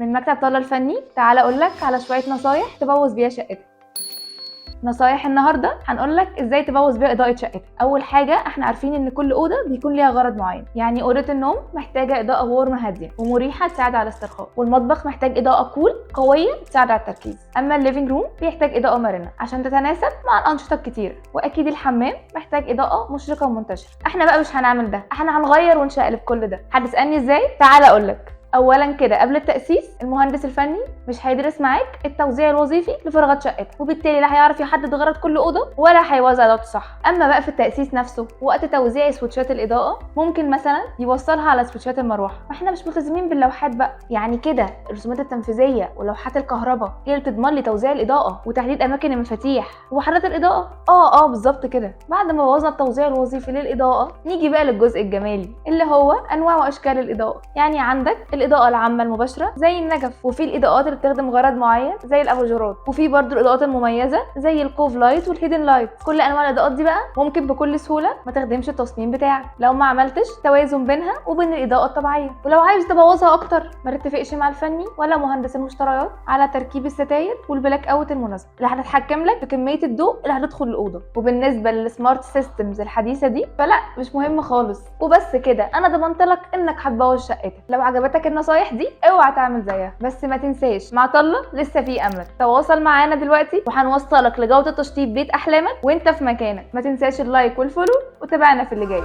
من مكتب طلة الفني، تعالى اقولك على شوية نصايح تبوظ بيها شقتك. نصايح النهارده هنقول لك ازاي تبوظ بيها اضاءه شقتك. اول حاجه، احنا عارفين ان كل اوضة بيكون ليها غرض معين، يعني اوضة النوم محتاجه اضاءه warm هادية ومريحه تساعد على الاسترخاء، والمطبخ محتاج اضاءه cool قوية تساعد على التركيز، اما ال living room بيحتاج اضاءه مرنه عشان تتناسب مع الانشطة الكتيرة، واكيد الحمام محتاج اضاءه مشرقة ومنتشره. احنا بقى مش هنعمل ده، احنا هنغير ونشقلب كل ده. هتسالني ازاي؟ تعالى اقول لك. اولا كده، قبل التاسيس المهندس الفني مش هيدرس معاك التوزيع الوظيفي لفراغات شقتك، وبالتالي لا هيعرف يحدد غرض كل اوضة ولا هيوزع اضاءته صح. اما بقى في التاسيس نفسه، وقت توزيع سويتشات الاضاءة، ممكن مثلا يوصلها على سويتشات المروحة، ما احنا مش ملتزمين باللوحات بقى. يعني كده الرسومات التنفيذية ولوحات الكهرباء هي اللي بتضمن لي توزيع الاضاءة وتحديد اماكن المفاتيح وحدات الاضاءه. اه بالظبط كده. بعد ما بوظنا التوزيع الوظيفي للاضاءه، نيجي بقى للجزء الجمالي اللي هو انواع واشكال الاضاءه. يعني عندك الاضاءة العامة المباشرة زي النجف، وفي الاضاءات اللي بتخدم غرض معين زي الاباجورات، وفي برضو الاضاءات المميزة زي ال cove light وال hidden light. كل انواع الاضاءات دي بقى ممكن بكل سهولة ما تخدمش التصميم بتاعك لو ما عملتش توازن بينها وبين الاضاءة الطبيعيه. ولو عايز تبوظها اكتر، ما تتفقش مع الفني ولا مهندس المشتريات على تركيب الستاير وال blackout المناسبة اللي هتتحكم لك في كمية الضوء اللي هتدخل الاوضه. وبالنسبة لل smart systems الحديثة دي فلا، مش مهم خالص. وبس كده، انا ضمنت لك انك هتبوظ شقتك. لو عجبتك النصايح دي اوعى تعمل زيها، بس ما تنساش مع طلة لسه في امل. تواصل معانا دلوقتي وهنوصلك لجوده تشطيب بيت احلامك وانت في مكانك. ما تنساش ال like وال follow وتابعنا في اللي جاي.